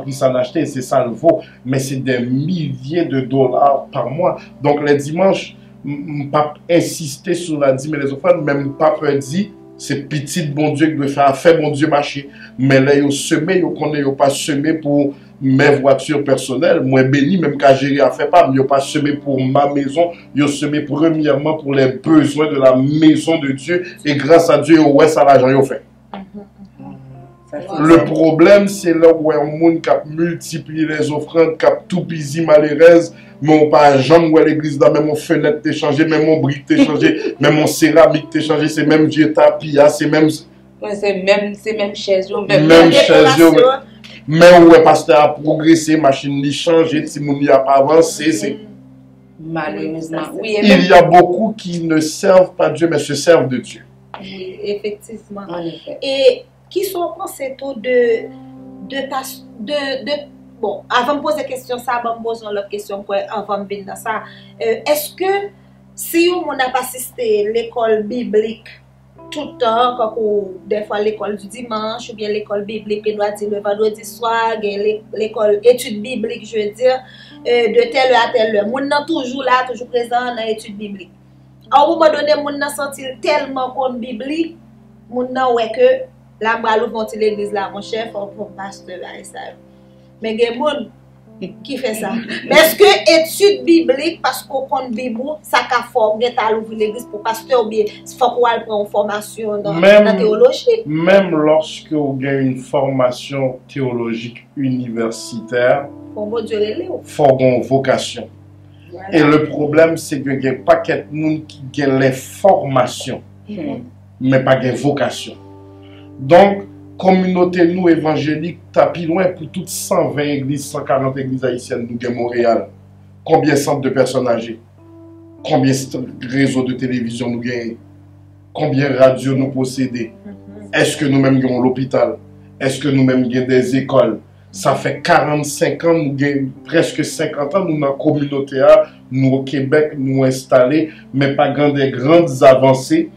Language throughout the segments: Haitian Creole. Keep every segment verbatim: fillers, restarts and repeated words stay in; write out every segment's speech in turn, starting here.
Pri sa n achte, se sa l vo, men se dè milye de dola pa mwa. Donk, lè dimanch, m, m p ap ensiste sou la dîme et les offrandes, men m p ap di se pitit Bondye ki dwe fè afè Bondye mache. Men lè yo seme, yo konnen yo pa seme pou mè vwati pèsonèl. Mwen beni, men m ka jere afè pa m. Yo pa seme pour ma maison, yo seme premyèman pour les besoins de la maison de Dieu. E gras a Dye, yo wè sa lajan yo fè. Le pwoblèm, se lè w wè yon moun k ap miltipliye lèzofrann, k ap toupizi malerèz, men w pa janm wè legliz la, menm yon fenèt te chanje, menm yon brik te chanje, menm yon seramik te chanje, se menm vye tapi a, se menm Mwen se menm, se menm chèz yo, menm menm chèz yo. Dekorasyon. Men ou wè pastè a pwogrese, machin li chanje, timoun li ap avanse, se Malerezman, wi, e il y a beaucoup qui ne servent pas Dieu, mais se servent de Dieu. Wi, efektivman. An efè. E kisa w panse tou de, de pas, de, de, bon, avan m poze kesyon sa, ban m poze yon lòt kesyon, m kwè, avan m vin nan sa. Euh, èske si yon moun ap asiste lekòl biblik tout tan, kankou dèfwa lekòl di dimanch oubyen lekòl biblik, li dwa di le vandredi swa, gen le-, lekòl etid biblik, je veux dire, euh, de telle heure à telle heure. Moun nan toujou la, toujou prezan nan etid biblik. A yon moman done, moun nan santi l tèlman konn Bib li, moun nan wè ke la m pral ouvri yon ti legliz la, monchè, fò, fò pastè bagay sa yo. Men gen moun ki fè sa. Men èske etid biblik, paske w konn Bib ou, sa ka fè w gentan al ouvri legliz pou pastè oubyen fòk ou al pran yon fòmasyon nan, nan teyoloji? Menm lòske w gen yon fòmasyon teyolojik inivèsitè, fò Bondye rele w. Fò w gen yon vokasyon. Vwala. E le pwoblèm, se ke gen pakèt moun ki gen lenfòmasyon, men pa gen vokasyon. Donk, kominote nou evanjelik ta pi lwen pou tout san ven egliz, san karant egliz ayisyèn nou gen Monreyal. Konbyen sant de pèsòn aje? Konbyen st-, rezo de televizyon nou genyen? Konbyen radyo nou posede? Èske nou menm gen yon lopital? Èske nou menm gen de zekòl? Sa fè karannsenk an, nou gen prèske senkant an, nou nan kominote a, nou o Kebèk, nou enstale, men pa gen de grandes avancées,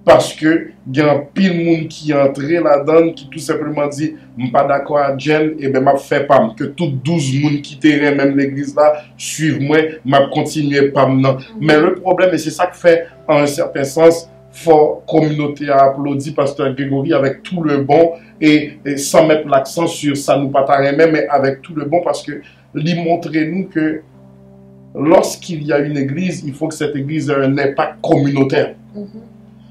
paske gen anpil moun ki antre ladan l, ki tou senpleman di, "M pa dakò a Jen, ebyen m ap fè pa m." Ke tout douz moun ki te renmen legliz la swiv mwen, m ap kontinye pa m nan. Men le problème, e se sa k fè, en un certain sens, fò kominote a aplodi pastè Gregory avec tout le bon et, et sans mettre l'accent sur sa nou pa ta renmen, men avec tout le bon, paske li montre nou ke lorsqu'il y a une église, il faut que cette église ait un impact communautaire.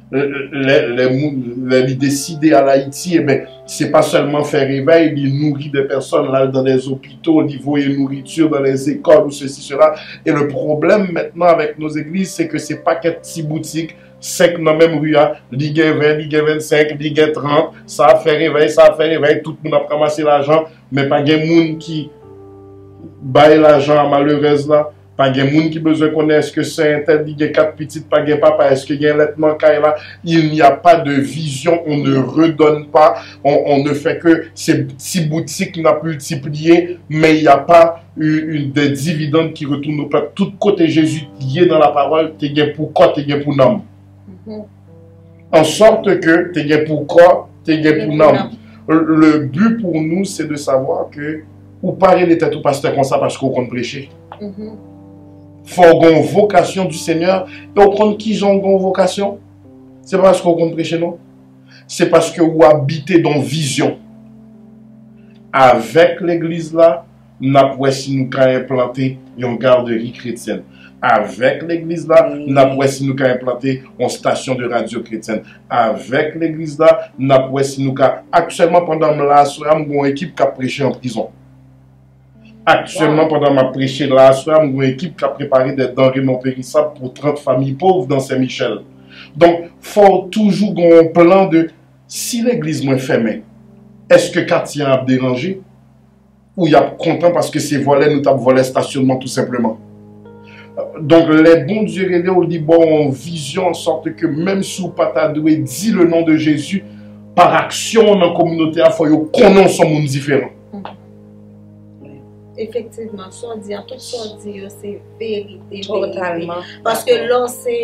Lè, lè, moun, lè li deside al Ayiti, e ben, se pa sèlman fè revèy, li nouri de pèsòn, l al dans des hôpitaux, li voye nouriti dans les écoles ou ceci, cela. E le problème maintenant avec nos églises, c'est que se pakèt ti boutik, senk nan menm ri a, li gen ven, li gen vennsenk, li gen trant, sa ap fè revèy, sa ap fè revèy, tout moun ap ranmase lajan, men pa gen moun ki bay lajan a malerèz la, pa gen moun ki bezwen konnen èske sè entèl li gen kat pitit, pa gen papa, èske gen lètman kay la. Il n'y a pas de vision, on ne redonne pas, on, on ne fait que se ti boutik n ap miltipliye, men il n'y a pas eu, eu de dividende ki retourne au peuple. Tout kote Jezi ye nan lapawòl, te gen pou kò, te gen pou nanm. An sòt ke te gen pou kò, te gen pou nanm. Le but pour nous, c'est de savoir que ou pa rele tèt ou pastè konsa paske ou konn preche. Fò w gen yon vokasyon du Seigneur, e w konn kijan w gen yon vokasyon? Se pa paske w konn preche, non. Se paske ou abite dan yon vizyon. Avèk legliz la, n ap wè si nou ka enplante yon gadri kretyèn. Avèk legliz la, n ap wè si nou ka enplante yon stasyon de radyo kretyèn. Avèk legliz la, n ap wè si nou ka, aktyèlman, pandan m la aswè a, m gen yon ekip k ap preche an prizon. Aktyèlman, pandan m ap preche la aswè a, m gen yon ekip k ap prepare des denrées non périssables pour trant fanmi pòv dans Saint-Michel. Donk, fò w toujou gen yon plan de, si legliz mwen fèmen, èske katye an ap deranje? Ou y ap kontan paske se vòlè nou t ap vòlè stasyonman tou senpleman. Donk, lè Bondye rele w, li ba w yon vizyon, an sòt ke menm si w pa ta dwe di le non de Jezi, pa aksyon w nan kominote a, fò yo konnen w se yon moun diferan. Efektivman, sa w di an, tout sa w di yo se verite, verite. Paske lè w se,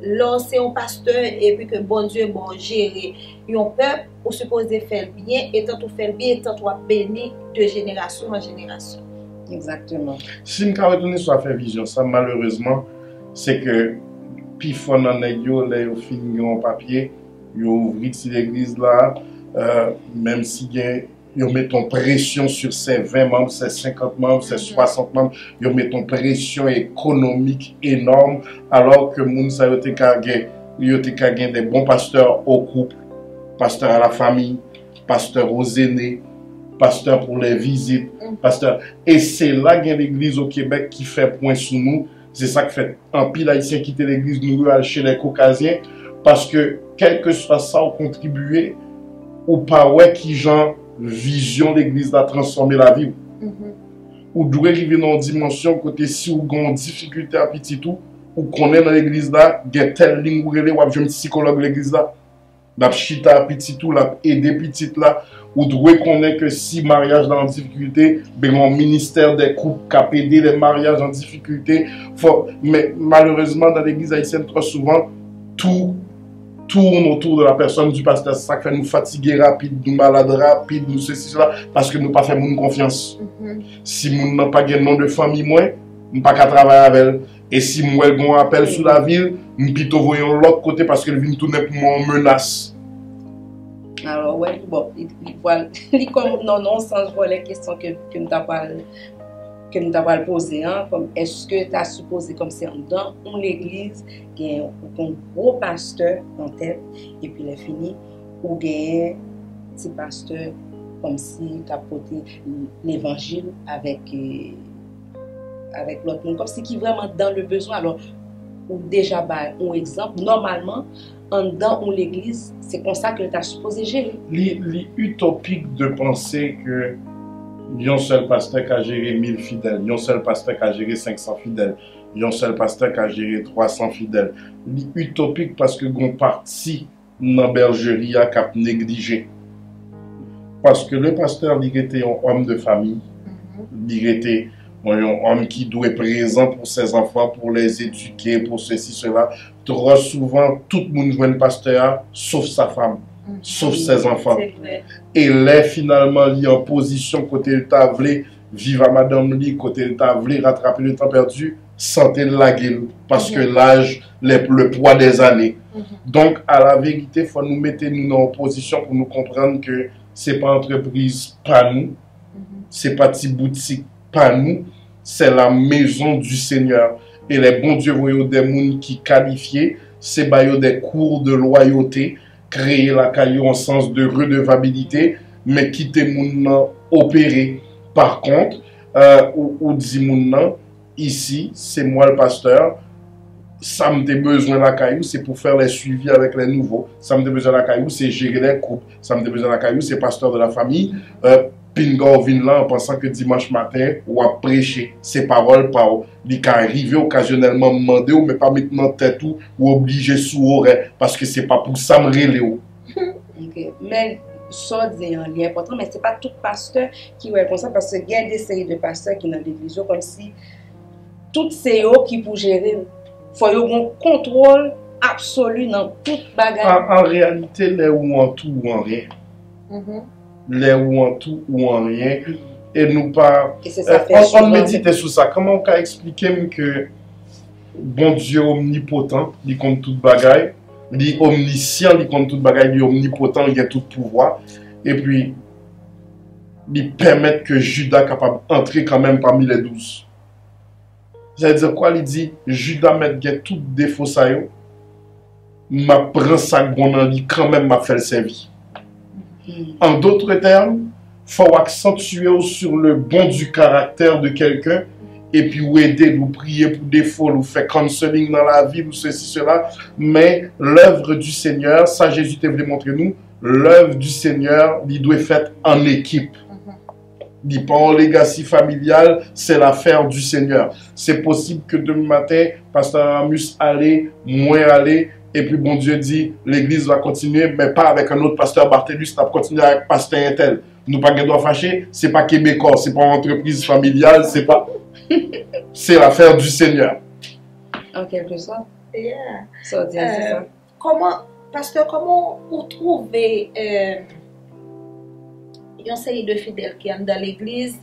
lè w se yon pastè epi ke Bondye ba w jere yon pèp, ou sipoze fè l byen, e tant ou fè l byen, e tant w ap beni de jenerasyon an jenerasyon. Exactement. Si m ka retounen sou afè vizyon sa, malerezman, se ke pifò nan nèg yo, lè yo fin gen yon papye, yo ouvri ti legliz la, menm si gen, yo met yon presyon sur ces vingt membres, ces cinquante membres, ces soixante membres, yo met yon presyon ekonomik enòm, alò ke moun sa yo te ka gen, yo te ka gen de bon pastè au couple, pastè à la famille, pastè aux aînés, pastè pour les visites, pastè. E se la gen legliz o Kebèk ki fè pwen sou nou. Se sa k fè anpil Ayisyen kite legliz, nou yo al chez les Caucasiens, paske kèlkeswa sa w kontribiye, ou pa wè kijan vizyon legliz la transfòme lavi w. Ou dwe rive nan yon dimansyon kote si w gen yon difikilte a pitit ou, ou konnen nan legliz la, gen tèl liy ou rele, w ap jwenn sikològ legliz la. L ap chita a pitit ou, l ap ede pitit la. Ou dwe konnen ke si maryaj la an difikilte, ben gen yon ministè de koup k ap ede les mariages en difficulté. Fò, men malerezman, dans l'église haïtienne, twò souvan, tout tourne autour de la personne du pasteur. Se sa k fè nou fatige rapid, nou malad rapid, nou sesi, sela, paske nou pa fè moun konfyans. Si moun nan pa gen non de fanmi mwen, m pa ka travay avè l. E si m wè l gen yon apèl sou lavi l, m pito voye yon lòt kote paske l vin tounen pou mwen yon menas. Alò, wè, li, bon, li, li pral, li kòm, non, nan yon sans vòlè kesyon ke, ke m ta pral, ke m ta pral poze an, kòm, èske ta sipoze kòm se anndan yon legliz, gen yon gwo pastè nan tèt, epi lè fini, ou genyen ti pastè kòmsi k ap pote levanjil avèk, avèk lòt moun, kòmsi ki vrèman dans le besoin. Alò, ou deja bay yon egzanp, nòmalman, anndan yon legliz, se konsa ke l ta sipoze jere. Li, li itopik de panse ke yon sèl pastè ka jere mil fidèl, yon sèl pastè ka jere senk san fidèl, yon sèl pastè ka jere twa san fidèl. Li itopik paske gon pati nan bèjeri a k ap neglije. Paske le pastè, li rete yon òm de fanmi, li rete yon, yon òm ki dwe prezan pou ses enfants, pou les éduquer, pou ceci, cela. Twò souvan, tout moun jwenn pastè a, sof sa fanm, sof ses enfants. E lè finalman li an pozisyon kote l ta vle viv a madanm li, kote l ta vle ratrape le tan pèdi, sante l lage l, paske laj, le, le pwa dèzane. Donk, a la verite, fò nou mete nou nan yon pozisyon pou nou konprann ke se pa antrepriz pa nou, se pa ti boutik pa nou, c'est la maison du Seigneur. E lè Bondye voye w de moun ki kalifye, Se ba yo de kou de lwayote, kreye lakay yo yon sans de redevabilite, men kite moun nan opere. Pa kont, euh, ou, ou di moun nan, isi, c'est moi le pasteur, sa m te bezwen lakay ou, se pou fè les suivis avec les nouveaux. Sa m te bezwen lakay ou, se jere les couples. Sa m te bezwen lakay ou, se pasteur de la famille. Euh, pinga w vin la an pansan ke dimanch maten, w ap preche. Se pawòl pa w. Li ka rive okazyonèlman m mande w, men pa met nan tèt ou, ou oblije sou orè, paske se pa pou sa m rele w. Ok. Men sa w di an, li enpòtan, men se pa tout pastè ki wè l konsa, paske gen de seri de pastè ki nan legliz yo, kòmsi tout se yo ki pou jere l. Fò yo gen kontwòl absoli nan tout bagay. An, an reyalite, lè ou an tou, ou an ryen. Lè ou an tou, ou an ryen. E nou pa. E se sa fè On, on souvan. Medite sou sa. Kòman w ka eksplike m ke Bondye omnipotan, li konn tout bagay, li omnisyan, li konn tout bagay, li omnipotan, li gen tout pouvwa, epi li pèmèt ke Jida kapab antre kanmenm pami les douze. Sa vle di kwa? Li di, Jida mèt gen tout defo sa yo, m ap pran sa k bon nan li kanmenm, m ap fè l sèvi. En d'autres termes, fò w aksantye w sur le bon du caractère de quelqu'un, epi w ede l, ou priye pou defo l, ou fè counseling nan lavi l, ou sesi, sela, men l'œuvre du Seigneur, sa Jezi te vle montre nou, l'œuvre du Seigneur, li dwe fèt an ekip. Li pa yon legacy familial, c'est l'affaire du Seigneur. Se posib ke demen maten, pastè Aramus ale, mwen ale, epi Bondye di, legliz va kontinye, men pa avèk un autre pasteur Barthelus, n ap kontinye avèk pastè entèl. Nou pa gen dwa fache, se pa Québecor, se pa yon antrepriz familyal, se pa. C'est l'affaire du Seigneur. An kèlkesòt, Yeah. sa w di a, se sa. Kòman, pastè, kòman ou twouve euh, yon seri de fidèl ki anndan legliz,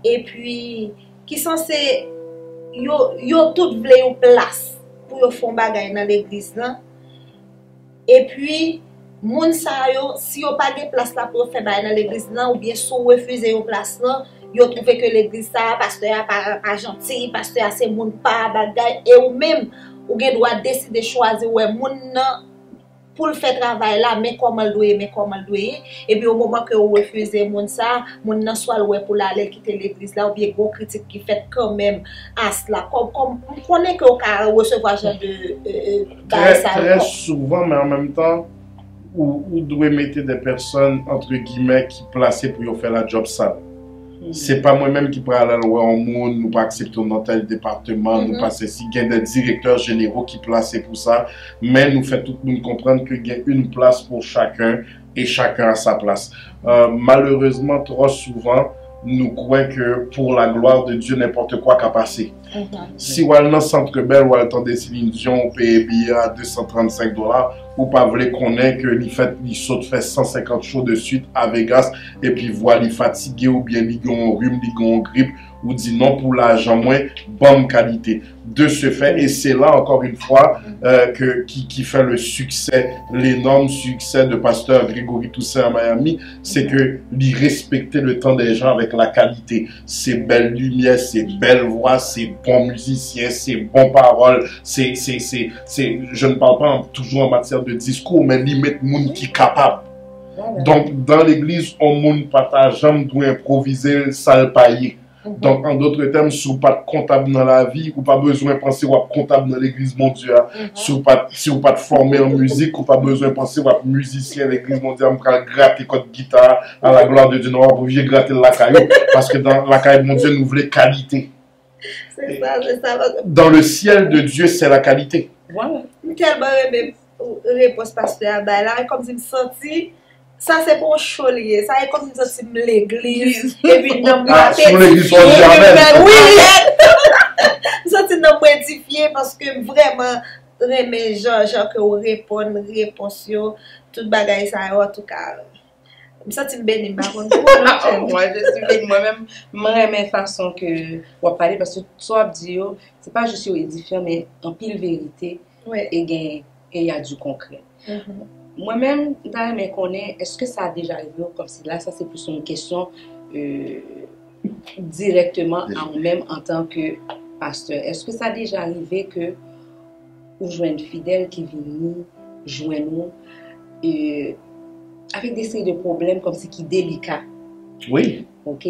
epi ki sanse yo, yo tout vle yon plas pou yo fè yon bagay nan legliz lan, epi moun sa yo, si yo pa gen plas la pou yo fè bagay nan legliz lan, oubyen si w refize yo plas lan, yo twouve ke legliz sa a, pastè a pa, pa janti, pastè a se moun pa bagay, e ou menm, ou gen dwa deside chwazi wè moun nan pou l fè travay la, men kòman l dwe ye, men kòman l dwe ye, epi o moman ke ou refize moun sa, moun nan swa l wè pou l ale, l kite legliz la, oubyen gwo kritik ki fèt kanmenm a sla. Kòm, kòm, m konnen ke w ka resevwa jan de euh, euh, bagay Très, sa très yo. Souvent, mais en même temps, ou, ou dwe mete de pèsòn, entre guillemets, ki plase pou yo fè la job sa. Se pa mwen menm ki pral al wè yon moun, nou pa aksepte w nan tèl depatman, nou pa sesi. Gen de direktè jeneraux ki plase pou sa, men nou fè tout moun konprann ke gen une place pour chacun et chacun a sa plas. Euh, malerezman, twò souvan, nou kwè ke pour la gloire de Dieu, n'importe quoi ka pase. Si w al nan Centre Bell, w al tande Céline Dion, ou peye biyè a de san trannsenk dola, ou pa vle konnen ke li fèt, li sot fè san senkant show de suite a Vegas, epi vwa li fatige, oubyen li gen yon rim, li gen yon grip, ou di non, pou lajan mwen, ban m kalite. De ce fait, et c'est là encore une fois euh, que, qui, qui fait le succès, l'énorme succès de pasteur Grégory Toussaint à Miami, c'est que li respekte le temps des gens avec la qualité. Se bèl limyè, se bèl vwa, se bon mizisyen, se bon pawòl, se, se, se, se, je ne parle pas en- toujours en matière de discours, men li met moun ki kapab. Donk, dan legliz, yon moun pa ta janm dwe enpwovize sa l pa ye. Donk, an dòt tèm, si w pa t kontab nan lavi, ou pa bezwen panse w ap kontab nan legliz Bondye a. Si w pa t, si w pa t fòme an mizik, ou pa bezwen panse w ap mizisyen legliz Bondye a, m pral grate kòd gita a, à la gloire de Dieu. Non, w ap oblije grate l lakay ou. Paske dan lakay Bondye, nou vle kalite. Se sa, se sa. Dans le ciel de Dieu, c'est la qualité. Voilà. M tèlman renmen repons pastè a bay la, e kòmsi m santi sa se pou yon show li ye. Sa e kòmsi m santi m legliz. Epi nan mwen Ah, sou legliz, on dit amen. Wi! M santi nan mwen edifye paske m vrèman renmen jan, jan ke w reponn repons yo, tout bagay sa yo, antouka. M santi m beni, m pa konn pou ou, non, chè. Mwen, je suis bénie. Mwen menm, mwen renmen fason ke w ap pale, paske sa w ap di yo, se pa jis yo edifyan, men anpil verite, Wi. E gen, e y a du concret. Mwen menm, m ta renmen konnen, èske sa deja rive w, kòmsi la, sa se plis yon kesyon euh, dirèkteman a ou menm antan ke pastè. Èske sa deja rive ke ou jwenn fidèl ki vini jwenn ou e, avèk de seri de pwoblèm kòmsi ki delika. Wi. Ok?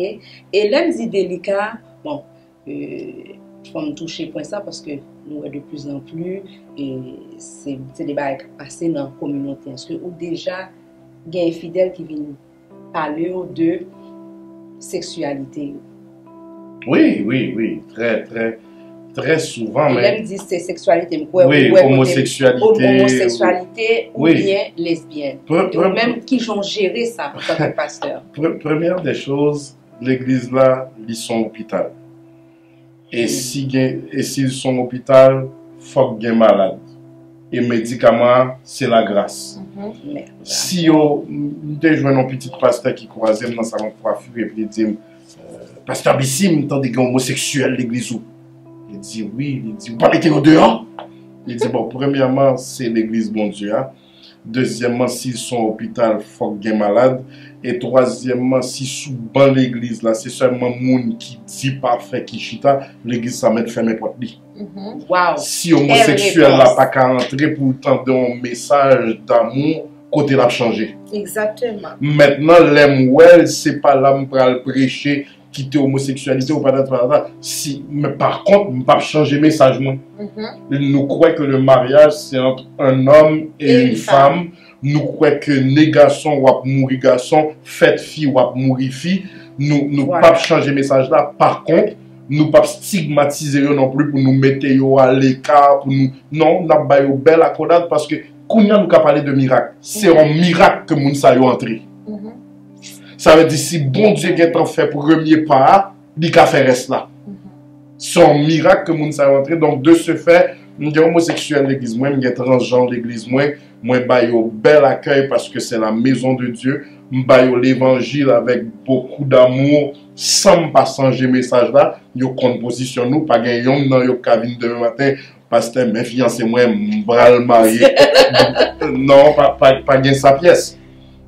E lè m di delika, bon, e, fò m touche pwen sa paske nou wè de plus en plus e se se de bagay k ap pase nan kominote an. Èske ou deja gen fidèl ki vin pale w de seksyalite yo? Wi, wi, wi. Trè, trè, trè souvan. E lè m di se seksyalite, m kwè ou wè kote omoseksyalite, omoseksyalite oubyen lesbyèn. Ou menm ki jan w jere sa antanke pastè? Première des choses, legliz la, li se yon opital. E si gen, e si l se yon opital, fòk gen malad. E medikaman an, se lagras. Si yo, m te jwenn yon pitit pastè ki kwaze m nan salon kwafir epi li di m, "Pastè Bisim, m tande gen omoseksyèl legliz ou." Li di, "Wi." Li di, "Ou pa mete yo deyò?" Li di, "Bon, premyèman, se legliz Bondye a. Dezyèmman, si l se yon opital, fòk gen malad. E twazyèmman, si sou ban legliz la, se sèlman moun ki di pafè ki chita, legliz sa mèt fèmen pòt li." Si omoseksyèl la pa ka antre pou l tande yon mesaj damou, kote l ap chanje? Mentnan, lè m wè l, se pa la m pral preche kite omoseksyalite ou patati patata. Si, men pa kont, m p ap chanje mesaj mwen. Nou kwè ke le mariage c'est entre un homme et une femme. Nou kwè ke ne gason w ap mouri gason, fèt fi w ap mouri fi. Nou, nou p ap chanje mesaj la. Pa kont, nou p ap stigmatize yo non pli pou nou mete yo aleka, pou nou, non, n ap ba yo bèl akolad paske kounye a nou ka pale de mirak. Se yon mirak ke moun sa yo antre. Sa vle di si Bondye gentan fè premye pa a, li ka fè rès la. Se yon mirak ke moun sa yo antre. Donk, de ce fait, m gen omoseksyèl legliz mwen, m gen transjan legliz mwen, mwen ba yo bèl akèy paske c'est la maison de Dieu. M ba yo levanjil avec beaucoup d'amour, san m pa chanje mesaj la. Yo konn pozisyon nou, pa gen yonn nan yo k ka vin demen maten, "Pastè, men fiyanse mwen, m pral marye." Non, pa, pa, pa gen sa pyès.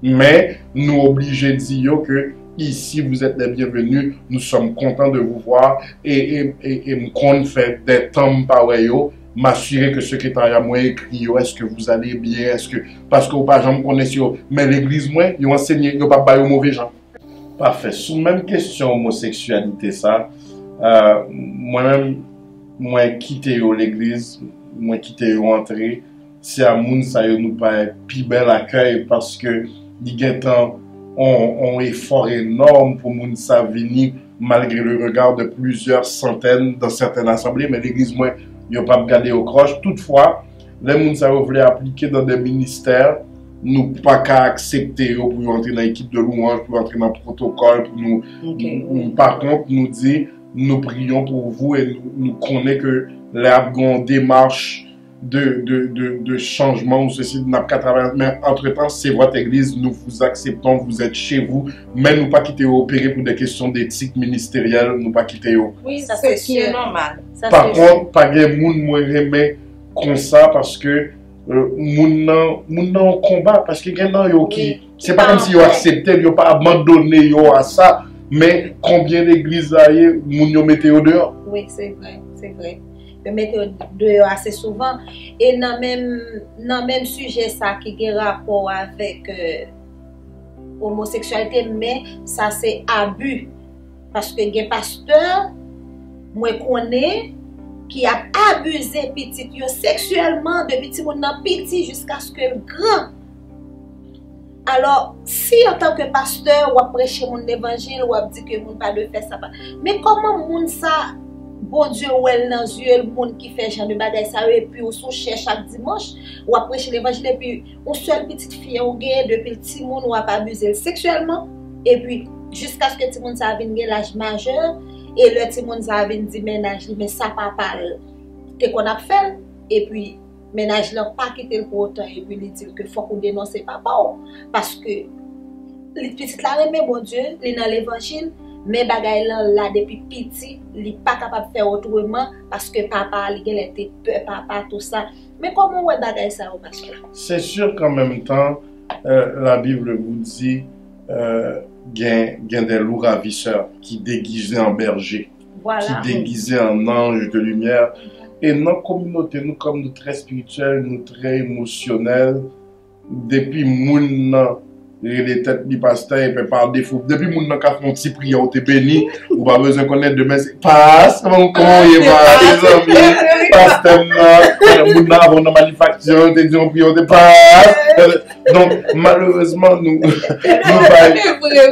Men, nou oblije di yo ke ici vous êtes les bienvenus, nous sommes contents de vous voir, e, e, e, e m konn fè de tan m pa wè yo, m asire ke sekretarya mwen ekri yo, "Est-ce que vous allez bien? Est-ce que," paske ou pa janm konnen si yo, men legliz mwen, yo ansenye, yo p ap ba yo move jan. Pafè. Sou menm kesyon omoseksyalite sa, euh, mwen menm, mwen kite yo legliz, mwen kite yo antre. Se a moun sa yo nou bay pi bèl akèy paske li gentan on, on efò enòm pou moun sa vini malgre le regard de plusieurs centaines dans certaines assemblées, men legliz mwen, yo p ap gade yo kròch. Toutfwa, lè moun sa yo vle aplike dans des ministères, nou pa ka aksepte yo pou yo antre nan ekip de louanj, pou yo antre nan pwotokòl, pou nou, nou, nou, pa kont, nou di, "Nous prions pour vous" e nou, nou konnen ke lè ap gen yon demach de, de, de, de chanjman ou sesi, n ap ka travay, men antretan, c'est votre église, nous vous acceptons, vous êtes chez vous, men nou pa kite yo opere pou de kesyon detik ministeryèl, nou pa kite yo. Wi, sa se ki e nòmal. Pa kont, pa gen moun mwen renmen konsa paske euh, moun nan, moun nan yon konba, paske gen nan yo ki, se pa kòmsi yo aksepte l, yo pa abandone yo a sa, men konbyen legliz la ye, moun yo mete yo deyò. Wi, se vre, se vre. Yo mete yo deyò ase souvan. E nan menm, nan menm sijè sa ki gen rapò avèk euh, omoseksyalite, men sa se abi. Paske gen pastè, mwen konnen, ki ap abize pitit yo seksyèlman depi timoun nan piti jiskaske l gran. Alò, si antanke pastè, w ap preche moun levanjil, w ap di ke moun pa dwe fè sa, pa, men kòman moun sa, Bondye wè l nan zye l, moun ki fè jan de bagay sa yo, epi w sou chè chak dimanch, w ap preche levanjil, epi yon sèl pitit fi an ou genyen depi l timoun w ap abize l seksyèlman, epi jiskaske timoun sa a vin gen laj majè, e lè timoun sa a vin di mennaj li, men sa papa l te konn ap fè l, epi mennaj lan pa kite l pou otan, epi li di l ke fòk ou denonse papa w, paske li, pitit la renmen Bondye, li nan levanjil, men bagay lan la depi piti, li pa kapab fè otreman, paske papa a, li genlè te pè papa, tou sa. Men kòman w wè bagay sa yo, pastè? C'est sûr qu'en même temps, euh, la Bible vous dit, euh, gen, gen des loups ravisseurs qui déguisés en berger, qui déguisés en anges de lumière. E nan kominote nou, kòm nou trè espirityèl, nou trè emosyonèl, depi moun nan rele tèt li pastè, epi pa defo, depi moun nan ka fè yon ti priyè, ou te beni, ou pa bezwen konnen demen se, "Pastè, kòman, kòman w ye, pa, mezanmi, pastè m nan, moun nan avan nan manifakti an, te di yon priyè, ou te, pastè." Donk, malerezman, nou, nou bay,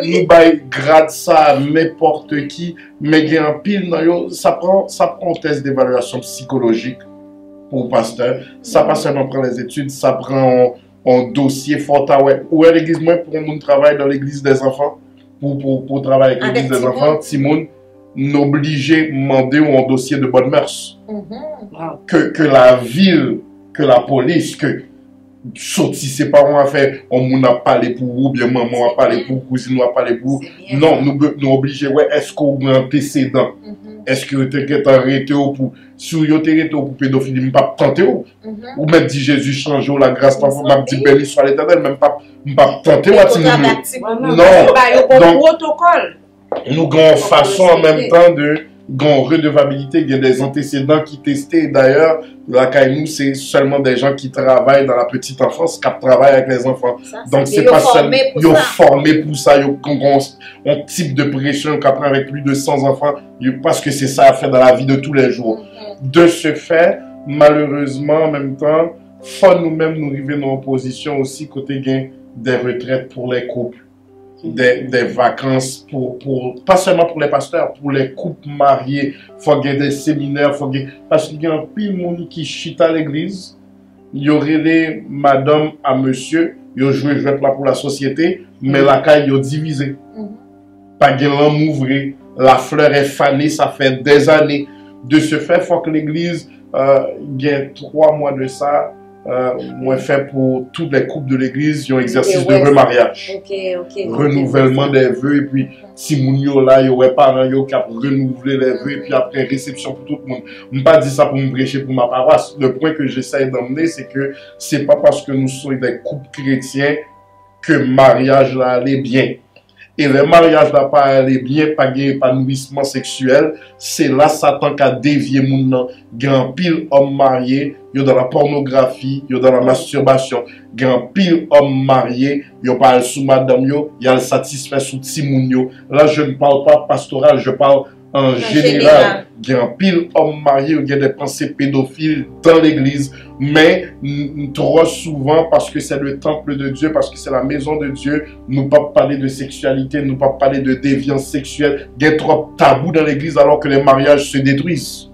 nou bay grad sa a nenpòt ki, men gen anpil nan yo, sa pran, sa pran yon tès devalyasyon sikolojik pou pastè. Sa pa sèlman pran lèzetid, sa pran yon, yon dosye, fò w ta wè. Ou wè legliz mwen, pou yon moun travay dans l'église des enfants, pou, pou, pou travay avec l'église des enfants, timoun, n oblije mande w yon dosye de bonne mœurs. Ke, ke lavil, ke lapolis, ke soti se pa yon afè yon moun ap pale pou ou, oubyen manman w ap pale pou ou, kouzin ou ap pale pou ou. Non, nou, nou oblije wè èske w gen antesedan. Èske yo te gentan rete w pou, si yo te rete w pou pedofili, m p ap tante w. Ou mèt di Jezi chanje w, lagras pa fè, m ap di beni swa Letènèl, men m p ap, m p ap tante w a timoun yo. Non. Ba yo bon pwotokòl. Nou gen yon fason an menm tan de gen yon redevabilite, gen de antesedan ki teste. Dayè, lakay nou, se sèlman de jan ki travay dans la petite enfance, k ap travay avèk lèzanfan. Donk, se pa sèl yo fòme pou sa, yo gen yon, yon tip de presyon, yo ka pran avèk plis de san zanfan, yo, paske se sa y ap fè dans la vie de tous les jours. De ce fait, malerezman, an menm tan, fò nou menm nou rive nan yon pozisyon osi kote gen de retrèt pou lè koup, de, de vakans pou, pou, pa sèlman pou lè pastè, pou lè koup marye, fò gen de seminè, fò gen, paske gen anpil moun ki chita legliz, yo rele madanm a mesye, yo jwe jwèt la pou lasosyete, men lakay yo divize. Pa gen lanmou vre, la fleur est fanée, sa fè dèzane. De ce fait, fòk legliz, euh, gen twa mwa de sa, euh, mwen fè pou tout lè koup de legliz yon egzèsis de remaryaj. Renouvèlman dè ve, epi timoun yo la, yo wè paran yo k ap renouvle lè ve, epi apre resepsyon pou tout moun. M pa di sa pou m preche pou ma paroisse. Le point que j'essaie d'emmener, c'est que se pa paske nou se de koup kretyen ke maryaj la ale byen. E lè maryaj la pa ale byen, pa gen epanouisman seksyèl, se la Satan ka devye moun nan. Gen anpil òm marye, yo dans la pornographie, yo dans la masturbation. Gen anpil òm marye, yo pa al sou madanm yo, y al satisfè sou timoun yo. Là, je ne parle pas pastoral, je parle en général. Gen anpil òm marye, yo gen de panse pedofil dans l'église, men n- n- twò souvan, paske c'est le temple de Dieu, paske c'est la maison de Dieu, nou p ap pale de seksyalite, nou p ap pale de devyans seksyèl. Gen twòp tabou dans l'église, alors que les mariages se détruisent.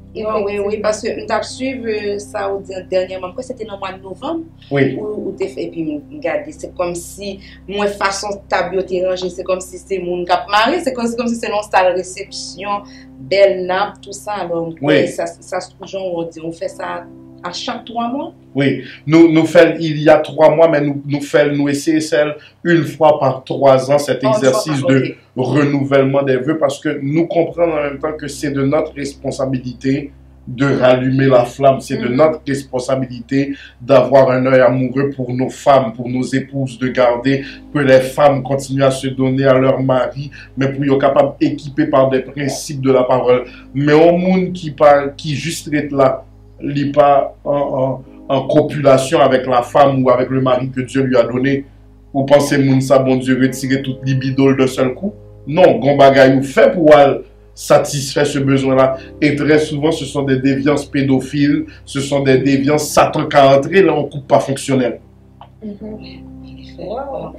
Wi, wi, wi, paske m t ap swiv, euh, sa ou di an dènyèman. M kwè se te nan mwa novanm ou, ou te fè, epi m gade, se kòmsi m wè fason tab yo te ranje, se kòmsi se moun k ap mare, se kòmsi, kòmsi se nan yon sal resepsyon, bèl nap, tou sa. Alò, m kwè sa, sa, jan w di, ou fè sa a chak twa mwa? Wi, nou, nou fè l il y a trois mois, men nou, nou fè l, nou eseye fè l une fois par trois ans, cet exercice de renouvellement des vœux, paske nou konprann an menm tan ke se de notre responsabilité de rallumer la flamme, c'est de notre responsabilité d'avoir un œil amoureux pour nos femmes, pour nos épouses, de garder que les femmes continuent à se donner à leur mari, men pou yo kapab équipé par des principes de la parole. Men yon moun ki pa, ki jis ret la, li pa an, an, an kopilasyon avec la femme ou avec le mari que Dieu lui a donné, ou panse moun sa Bondye retire tout libido l d'un seul coup? Non, gon bagay ou fè pou w al satisfè ce besoin-là. Et très souvent, ce sont des déviances pédophiles, ce sont des déviances Satan ka antre lè yon koup pa fonksyonèl. Wow.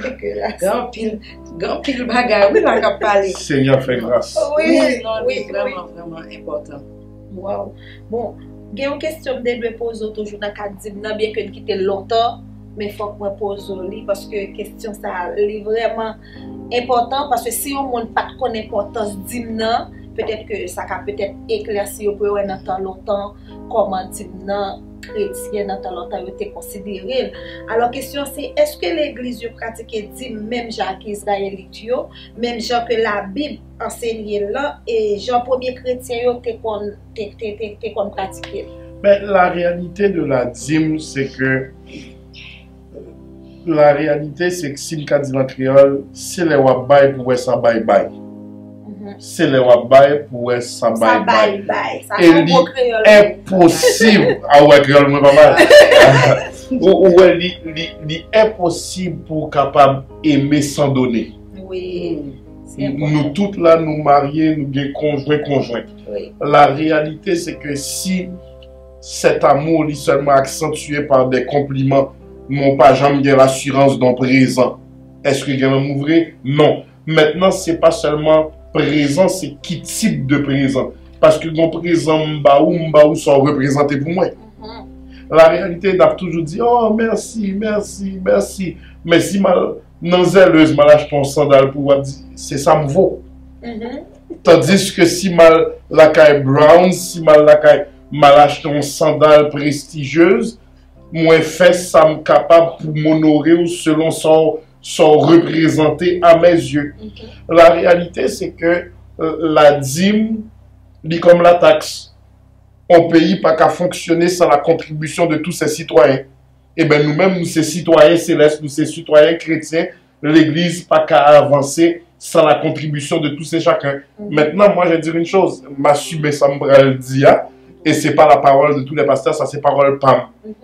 Gen anpil, gen anpil bagay, wi, la k ap pale. Senyè fè gras. Wi, non, li vrèman, vrèman enpòtan. Wow. Bon, gen yon kesyon m te dwe poze w toujou nan kad dim nan, byen ke n kite l lontan, men fòk mwen poze w li, paske kesyon sa a, li vrèman enpòtan, paske si yon moun pa t konn enpòtans dim nan, petèt ke sa ka petèt eklèsi yo pou yo wè nan tan lontan kòman dim nan, kretyen nan tan lontan yo te konsidere l. Alò, kesyon se, èske legliz yo pratike dim menm jan ak Izrayelit yo, menm jan ke Labib ansenye l lan, e jan premye kretyen yo te konn, te, te, te, te konn pratike l? Ben, la réalité de la dîme, c'est que, la réalité, c'est que si m ka di l an kreyòl, se lè w ap bay pou w wè sa bay bay. Se lè w ap bay pou w wè sa bay bay. Sa bay bay. Sa E se li bon kreyòl. Enposib. A wè, kreyòl mwen pa mal. Ou, ou wè, li, li, li enposib pou w kapab eme san done. Wi. Se Nou tout la, nou marye, nou gen konjwen, konjwent. Wi. La réalité, c'est que si cet amour li sèlman aksantye pa de konpliman, men w pa janm gen lasirans de yon prezan, èske gen lanmou vre? Non. Mentnan, se pa sèlman prezan, se ki tip de prezan. Paske gen yon prezan m ba ou, m ba ou sa w reprezante pou mwen. La réalité, n ap toujou di, oh, mèsi, mèsi, mèsi. Men si m al nan Zèlez, m al achte yon sandal pou w, w ap di, se sa m vo. Tandiske si m al lakay Brown, si m al lakay, m al achte yon sandal prestijyez, mwen fè sa m kapab pou m onore w selon sa w, sa w reprezante a mes yeux. La réalité, c'est que euh, la dîme, li kòm la taxe. On pays pa ka fonctionner sans la contribution de tous ses citoyens. Eben, nou menm, nou se sitwayen selès, nou se sitwayen kretyen, legliz pa ka avanse sans la contribution de tous et chacun. Maintenant, moi, je vais dire une chose, m asime sa m pral di a, et c'est pas la parole de tous les pasteurs, sa se pawòl pa m.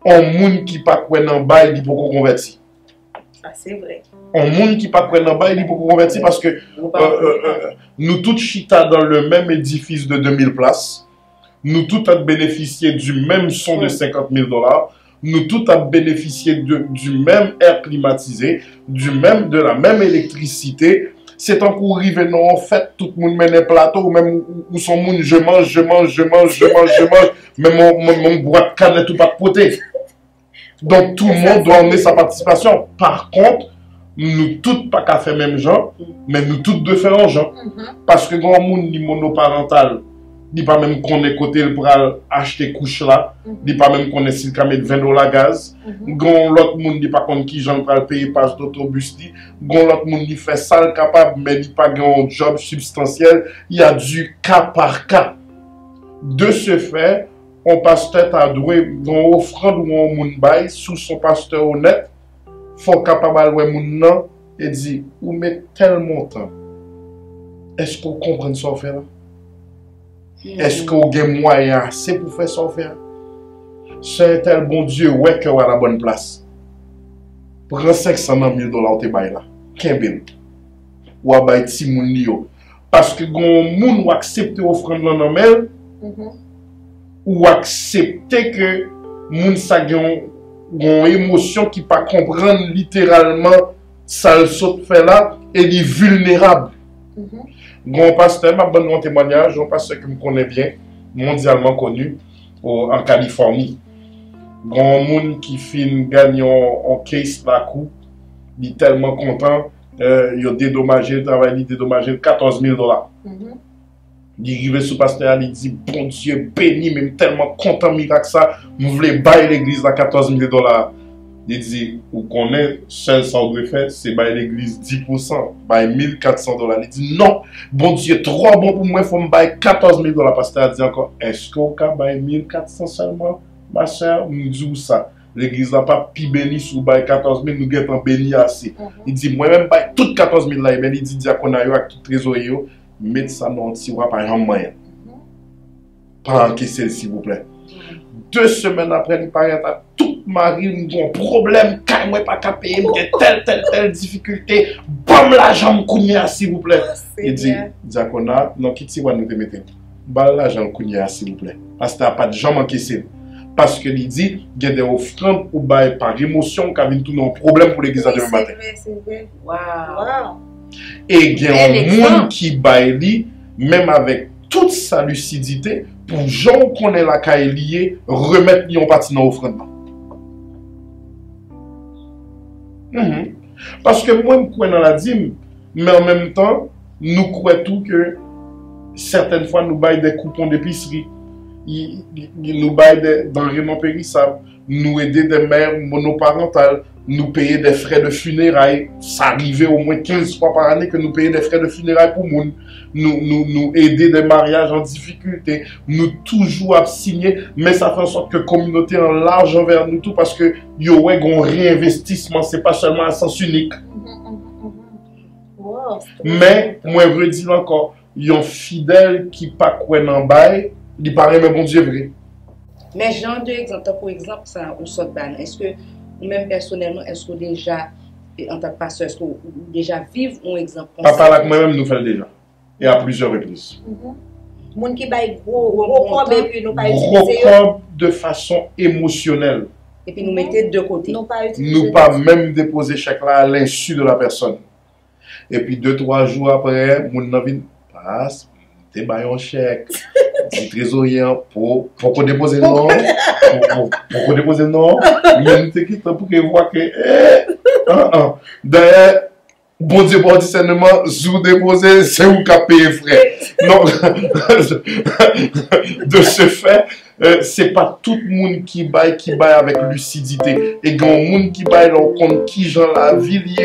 On moun ki pa kwè nan bay, li poko konvèti. Sa se vre. On moun ki pa kwè nan bay, li poko konvèti paske Nou pa euh, euh, euh, nou tout chita dans le même édifice de deux mille places. Nous tout ap bénéficier du même son de cinquante mille dollars. Nous tout ap bénéficier de, du même air climatisé, du même, de la même électricité. Se tankou w rive nan yon fèt, tout moun mennen plato, ou menm ou, ou se yon moun, je mange, je mange, je mange, je mange, je mange, menm yon, menm yon bwat kanèt ou pa t pote. Donc, tout le monde doit amener sa participation. Par contre, nou tout pa ka fè menm jan, men nou tout dwe fè yon jan. Paske gen yon moun li monoparantal, li pa menm konnen kote l pral achte kouch la, li pa menm konnen si l ka met ven dola gaz. Gen yon lòt moun li pa konn kijan l pral peye pas dotobis li. Gen yon lòt moun li fè sa l kapab, men li pa gen yon djòb sibstansyèl. Il y a du cas par cas. De ce fait, yon pastè ta dwe gen yon ofrann ou yon moun bay, si w se yon pastè onèt, fò w kapab al wè moun nan e di, ou met tèl montan, èske w konprann sa w fè la? Èske w gen mwayen ase pou fè sa w fè a? Sè entèl, Bondye wè ke w a la bòn plas. Pran senk san nan mil dola w te bay la. Kenbe l. W a bay timoun li yo. Paske gen yon moun w aksepte ofrann lan nan men l, ou aksepte ke moun sa gen yon, gen yon emosyon ki pa konprann literalman sa l sot fè la, e li vilnerab. Gen yon pastè, m ap ban nou yon temwanyaj, yon pastè ke m konnen byen, mondyalman koni, o, an Kalifòni. Gen yon moun ki fin ganye yon, yon case lakou, li tèlman kontan, euh, yo dedomaje l, travay li dedomaje l katòz mil dola. Li rive sou pastè a, li di, Bondye beni, men m tèlman kontan mirak sa, m vle bay legliz la katòz mil dola. Li di, ou konnen, sèl sa w dwe fè, se bay legliz dis pousan, bay mil kat san dola. Li di, non, Bondye twò bon pou mwen, fò m bay katòz mil dola. Pastè a di ankò, èske w ka bay mil kat san sèlman, ma sè? M di w sa, legliz la p ap pi beni si w bay katòz mil, nou gentan beni ase. Li di, mwen menm bay tout katòz mil la, ebyen li di dyakona yo ak tout trezorye yo, met sa nan yon tiwa, pa janm manyen l. Pa ankese l, silvouplè. De semèn apre, li parèt a tout mari l, m gen yon pwoblèm, kay mwen pa ka peye, m gen tèl, tèl, tèl difikilte, ban m lajan m kounye a, silvouplè. Li di, dyakona, nan ki tiwa nou te mete l? Ba l lajan l kounye a, silvouplè. Pastè a pa t janm ankese l. Paske li di, gen de ofrann ou bay pa emosyon, ou ka vin tounen yon pwoblèm pou legliz la demen maten. Se vre, se vre. Wow. Wow. E gen yon moun ki bay li, menm avèk tout sa lisidite, pou jan w konnen lakay li ye, remèt li yon pati nan ofrann nan. Mhm. Paske mwen, m kwè nan ladim, men an menm tan, nou kwè tou ke sètèn fwa nou bay de koupon depisri, nou bay de danre non perisab, nou ede de mè monoparantal, nou peye de frè de fineray. Sa rive omwen kenz fwa pa ane ke nou peye de frè de fineray pou moun. Nou, nou, nou ede de maryaj an difikilte. Nou toujou ap siyen, men sa fè an sòt ke kominote an laj anvè nou tou, paske yo wè gen yon reenvestisman, se pa sèlman a sans inik. Men, mwen redi l ankò, yon fidèl ki pa kwè nan bay, li pa renmen Bondye vre. Men jan de egzanp, tankou egzanp sa ou sot ba nou, èske ou menm pèsonèlman, èske ou deja, antank pastè, èske ou deja viv yon egzanp konsa? Papa l ak mwen menm, nou fè l deja. E a plizyè repriz. Moun ki bay gwo gwo kòb epi nou pa Gwo itilize yo. Kòb de fason emosyonèl. Epi nou mete de kote. Nou pa itilize. Nou pa menm depoze chèk la à l'insu de la personne. Epi de twa jou apre, moun nan vin, pas, te bay yon chèk. Di trezorye an, po, poko depoze l non. Po- po- Poko depoze l non. Men m te gentan prevwa ke, eh, an, an. Dayè, Bondye ba w disèneman, jou w depoze, se ou k ap peye frè. Non. De ce fait, euh, se pa tout moun ki bay, ki bay avèk lisidite. E gen yon moun ki bay lè w konn kijan lavi l ye,